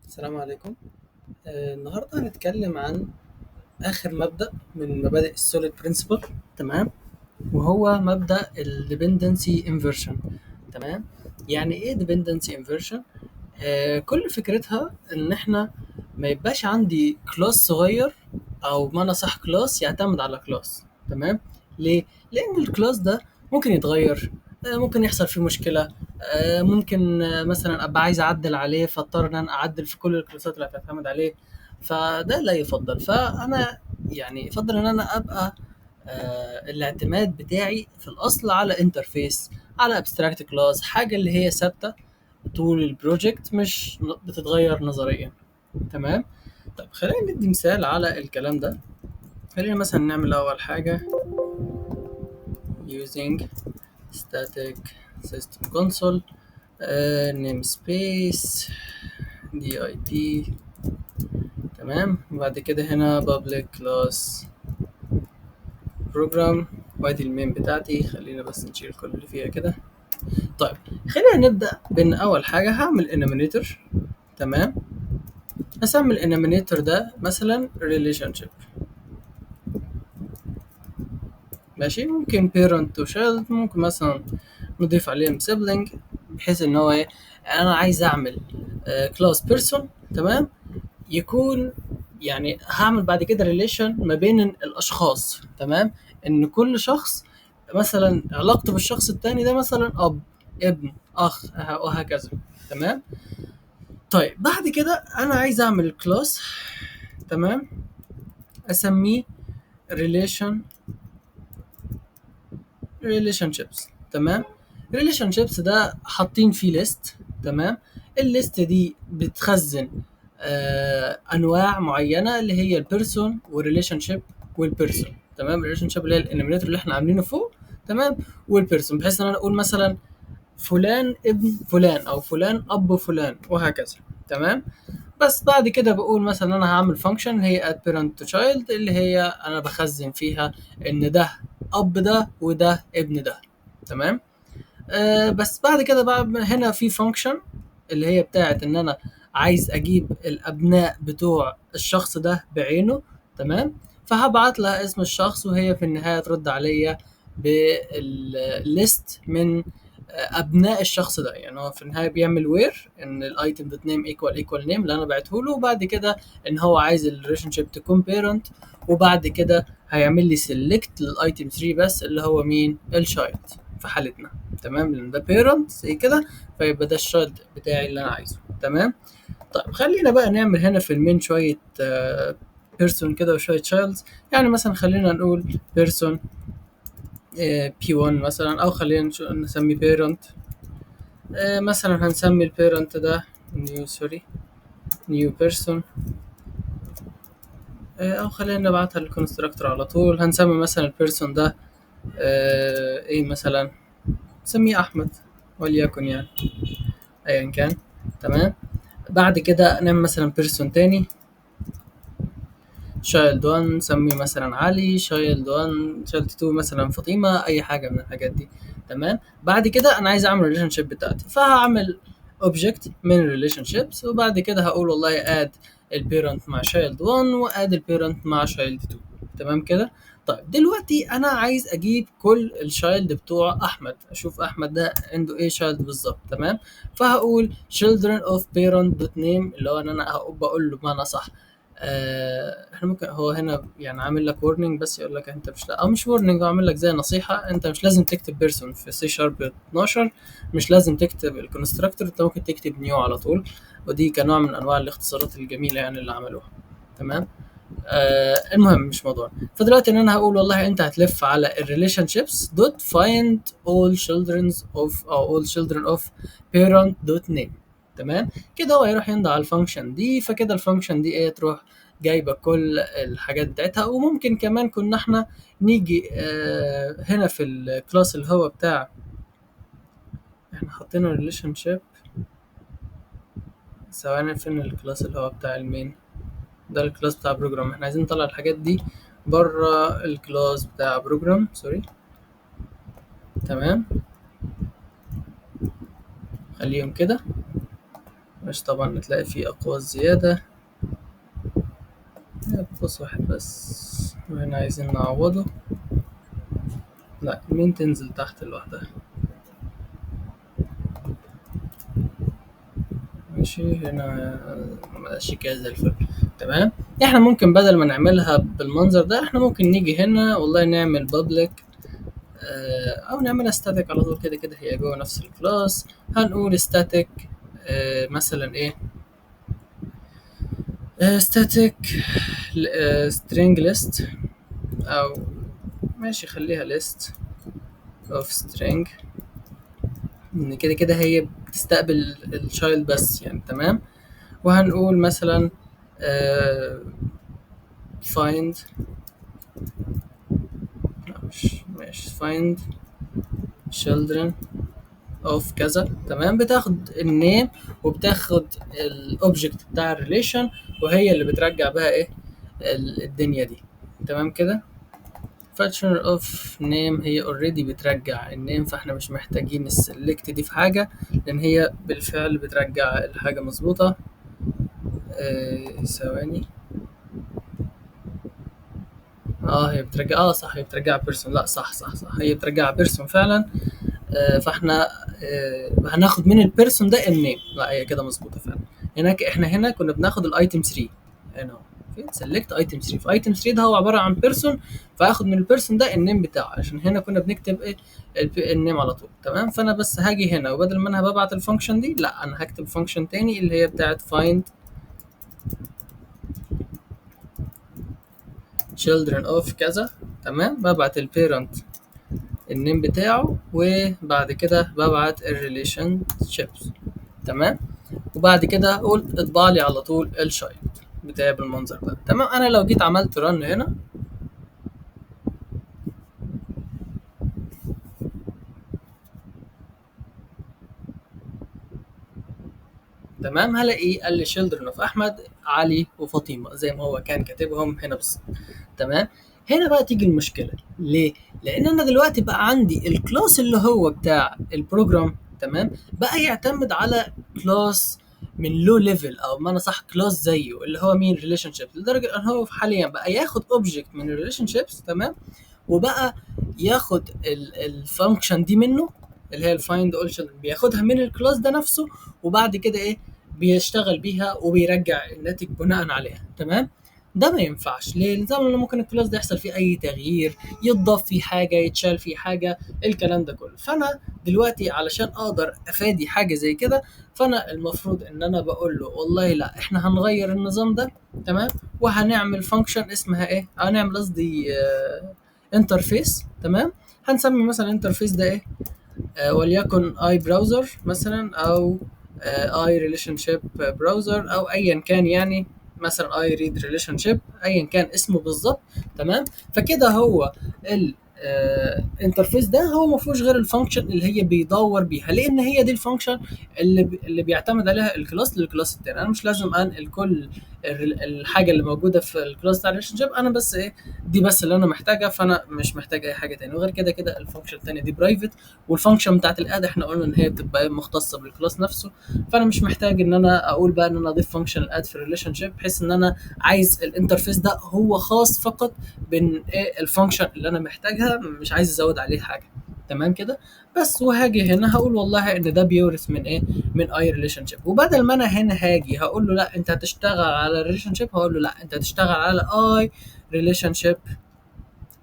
السلام عليكم. النهارده هنتكلم عن آخر مبدأ من مبادئ ال SOLID principle، تمام؟ وهو مبدأ ال dependency inversion. تمام؟ يعني ايه dependency inversion؟ كل فكرتها ان احنا ما يبقاش عندي class صغير، او بمعنى صح class يعتمد على class. تمام؟ ليه؟ لان ال class ده ممكن يتغير، ممكن يحصل فيه مشكلة، ممكن مثلا ابقى عايز اعدل عليه فاضطر ان انا اعدل في كل ال classات اللي هتعتمد عليه، فده لا يفضل. فانا يعني يفضل ان انا ابقى الاعتماد بتاعي في الاصل على interface، على abstract class، حاجة اللي هي ثابتة طول ال project مش بتتغير نظريا. تمام؟ طب خلينا ندي مثال على الكلام ده. خلينا مثلا نعمل اول حاجة using static system console، namespace dip. تمام؟ وبعد كده هنا public class program، وادي ال main بتاعتي. خلينا بس نشيل كل اللي فيها كده. طيب خلينا نبدأ بان اول حاجة هعمل enumerator. تمام؟ هسمي ال enumerator ده مثلا relationship، ماشي؟ ممكن parent to child، ممكن مثلا نضيف عليهم sibling، بحيث ان هو ايه، انا عايز اعمل class person. تمام؟ يكون يعني هعمل بعد كده relation ما بين الاشخاص. تمام؟ ان كل شخص مثلا علاقته بالشخص التاني ده مثلا اب، ابن، اخ، وهكذا. تمام؟ طيب بعد كده انا عايز اعمل class، تمام؟ اسميه relationships. تمام؟ relationships ده حاطين فيه list. تمام؟ ال list دي بتخزن انواع معينة اللي هي ال person وال relationship وال person. تمام؟ ال relationship اللي هي ال enumerator اللي احنا عاملينه فوق. تمام؟ وال person، بحيث ان انا اقول مثلا فلان ابن فلان او فلان اب فلان وهكذا. تمام؟ بس بعد كده بقول مثلا انا هعمل function هي add parent to child، اللي هي انا بخزن فيها ان ده اب ده وده ابن ده. تمام؟ بس بعد كده بقى هنا في function اللي هي بتاعت ان انا عايز اجيب الابناء بتوع الشخص ده بعينه. تمام؟ فهبعت لها اسم الشخص، وهي في النهاية ترد عليا بال list من ابناء الشخص ده. يعني هو في النهاية بيعمل where ان ال item dot name equal equal name اللي انا بعته له، وبعد كده ان هو عايز ال relationship تكون parent، وبعد كده هيعمل لي select لل item 3 بس اللي هو مين؟ ال child في حالتنا. تمام؟ لان ده parent زي كده، فيبقى ده ال child بتاعي اللي انا عايزه. تمام؟ طيب خلينا بقى نعمل هنا في ال main شوية person كده وشوية childs. يعني مثلا خلينا نقول person P1 مثلا، او خلينا نسميه parent. مثلا هنسمي ال parent ده new person، او خلينا نبعتها لل constructor على طول. هنسمي مثلا ال person ده ايه مثلا؟ نسميه احمد وليكن، يعني ايا كان. تمام؟ بعد كده نعمل مثلا person تاني child 1 نسميه مثلا علي، child 1 child 2 مثلا فاطمة، اي حاجة من الحاجات دي. تمام؟ بعد كده انا عايز اعمل relationship بتاعتي، فهعمل object من relationships، وبعد كده هقول والله add ال parent مع child 1 و add ال parent مع child 2. تمام كده؟ طيب دلوقتي انا عايز اجيب كل ال child بتوع احمد، اشوف احمد ده عنده ايه child بالظبط. تمام؟ فهقول children of parent dot name، اللي هو ان انا بقول له بمعنى صح، احنا ممكن هو هنا يعني عامل لك warning بس يقول لك انت مش، لا او مش warning، هو عامل لك زي نصيحة، انت مش لازم تكتب person في سي شارب 12، مش لازم تكتب ال constructor، انت ممكن تكتب new على طول، ودي كنوع من انواع الاختصارات الجميلة يعني اللي عملوها. تمام؟ المهم مش موضوع. فدلوقتي ان انا هقول والله انت هتلف على ال relationships dot find all children of او all children of parent dot name. تمام كده؟ هو هيروح ينده على ال function دي، فكده ال function دي ايه، تروح جايبه كل الحاجات بتاعتها. وممكن كمان كنا احنا نيجي هنا في ال class اللي هو بتاع احنا حطينا relationship، ثواني، فين ال class اللي هو بتاع ال main؟ ده ال class بتاع program، احنا عايزين نطلع الحاجات دي بره ال class بتاع program، sorry. تمام، خليهم كده مش طبعا تلاقي فيه اقواس زيادة، قوس واحد بس، وهنا عايزين نعوضه. لا مين تنزل تحت لوحدها. ماشي، هنا ماشي كده زي الفل. تمام، احنا ممكن بدل ما نعملها بالمنظر ده احنا ممكن نيجي هنا والله نعمل public، او نعملها static على طول، كده كده هي جوه نفس ال class. هنقول static، مثلا ايه، static، string list، او ماشي خليها list of string، ان كده كده هي بتستقبل ال child بس يعني. تمام، وهنقول مثلا، find، لا، مش ماشي، find children of كذا. تمام، بتاخد ال name وبتاخد ال object بتاع ال relation، وهي اللي بترجع بقى ايه الدنيا دي. تمام كده، function of name هي already بترجع ال name، فاحنا مش محتاجين ال select دي في حاجة لان هي بالفعل بترجع الحاجة مظبوطة. ثواني، هي بترجع، صح، هي بترجع person. لا صح صح صح، هي بترجع person فعلا. فاحنا، هناخد من ال person ده ال name. لا هي كده مظبوطة فعلا. هناك احنا هنا كنا بناخد ال item 3، هنا اهو فين select item 3، ف item 3 ده هو عبارة عن person، فاخد من ال person ده ال name بتاعه، عشان هنا كنا بنكتب ايه ال name على طول. تمام، فانا بس هاجي هنا وبدل ما انا ببعت ال function دي، لا انا هكتب function تاني اللي هي بتاعت find children of كذا. تمام، ببعت ال parent ال name بتاعه، وبعد كده ببعت ال relationships. تمام، وبعد كده اقول اطبع لي على طول ال child بتاعي بالمنظر ده. تمام، انا لو جيت عملت run هنا، تمام، هلاقي قال لي children of احمد، علي وفاطمة زي ما هو كان كاتبهم هنا بالظبط. تمام، هنا بقى تيجي المشكلة. ليه؟ لان انا دلوقتي بقى عندي ال class اللي هو بتاع ال program، تمام، بقى يعتمد على class من low level، او بمعنى صح class زيه اللي هو مين؟ relationship، لدرجة ان هو حاليا بقى ياخد object من ال relationships، تمام، وبقى ياخد ال function دي منه اللي هي ال find all children، بياخدها من ال class ده نفسه، وبعد كده ايه؟ بيشتغل بيها وبيرجع الناتج بناء عليها. تمام، ده ما ينفعش. ليه؟ لأن ممكن ال class ده يحصل فيه اي تغيير، يتضاف فيه حاجة، يتشال فيه حاجة، الكلام ده كله. فانا دلوقتي علشان اقدر افادي حاجة زي كده، فانا المفروض ان انا بقول له والله لا، احنا هنغير النظام ده، تمام، وهنعمل function اسمها ايه؟ هنعمل قصدي، interface. تمام، هنسمي مثلا interface ده ايه؟ وليكن I browser مثلا، او، I relationship browser، او ايا كان، يعني مثلا I read relationship، ايا كان اسمه بالظبط. تمام، فكده هو interface ده هو ما فيهوش غير ال function اللي هي بيدور بيها، لان هي دي ال function اللي بيعتمد عليها ال class لل class التاني. انا مش لازم انقل كل الحاجة اللي موجودة في ال class بتاع ال relationship، انا بس ايه، دي بس اللي انا محتاجها، فانا مش محتاج اي حاجة تاني. وغير كده كده ال function التانية دي private، وال function بتاعت ال add احنا قلنا ان هي بتبقى مختصة بال class نفسه، فانا مش محتاج ان انا اقول بقى ان انا اضيف function ال add في ال relationship، بحيث ان انا عايز ال interface ده هو خاص فقط بان ايه ال function اللي انا محتاجها، مش عايز ازود عليه حاجة. تمام كده بس. وهاجي هنا هقول والله ان ده بيورث من ايه؟ من I relationship. وبدل ما انا هنا هاجي هقول له لا انت هتشتغل على relationship، هقول له لا انت هتشتغل على I relationship،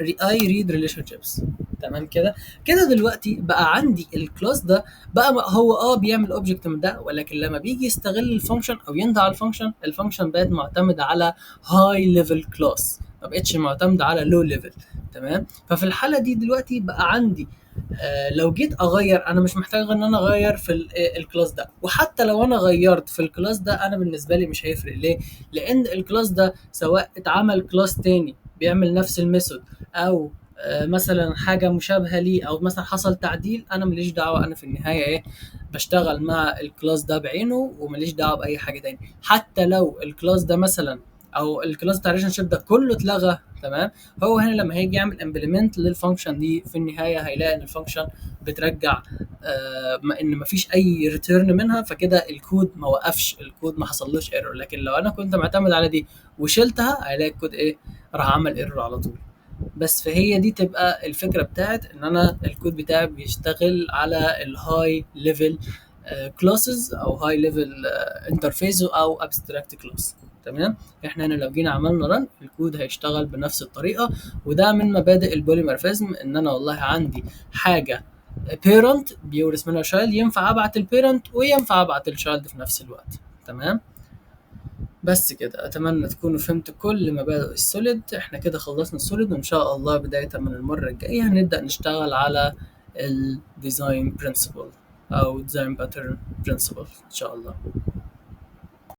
I read relationships. تمام كده. كده دلوقتي بقى عندي ال class ده بقى هو بيعمل object من ده، ولكن لما بيجي يستغل ال function او ينده على ال function، ال function بقت معتمدة على high level class، ما بقتش معتمدة على low level. تمام. ففي الحالة دي دلوقتي بقى عندي، لو جيت اغير انا مش محتاج ان انا اغير في ال class ده، وحتى لو انا غيرت في ال class ده انا بالنسبة لي مش هيفرق. ليه؟ لان ال class ده سواء اتعمل class تاني بيعمل نفس ال method او، مثلا حاجة مشابهة ليه، او مثلا حصل تعديل، انا ماليش دعوه، انا في النهاية بشتغل مع ال class ده بعينه وماليش دعوه باي حاجة تاني. حتى لو ال class ده مثلا او ال class بتاع relationship ده كله اتلغى، تمام، هو هنا لما هيجي يعمل implement لل function دي في النهاية هيلاقي ان ال function بترجع ان مفيش اي return منها، فكده الكود ما وقفش، الكود ما حصلوش error. لكن لو انا كنت معتمد على دي وشلتها هيلاقي الكود ايه، راح عمل error على طول. بس فهي دي تبقى الفكرة بتاعت ان انا الكود بتاعي بيشتغل على ال high level classes او high level interface او abstract class. تمام، احنا هنا لو جينا عملنا run الكود هيشتغل بنفس الطريقة، وده من مبادئ ال polymorphism، ان انا والله عندي حاجة parent بيورث منها child، ينفع ابعت ال parent وينفع ابعت ال child في نفس الوقت. تمام، بس كده اتمنى تكونوا فهمتوا كل مبادئ ال SOLID. احنا كده خلصنا ال SOLID، وان شاء الله بداية من المرة الجاية هنبدأ نشتغل على ال design principle او design pattern principle ان شاء الله.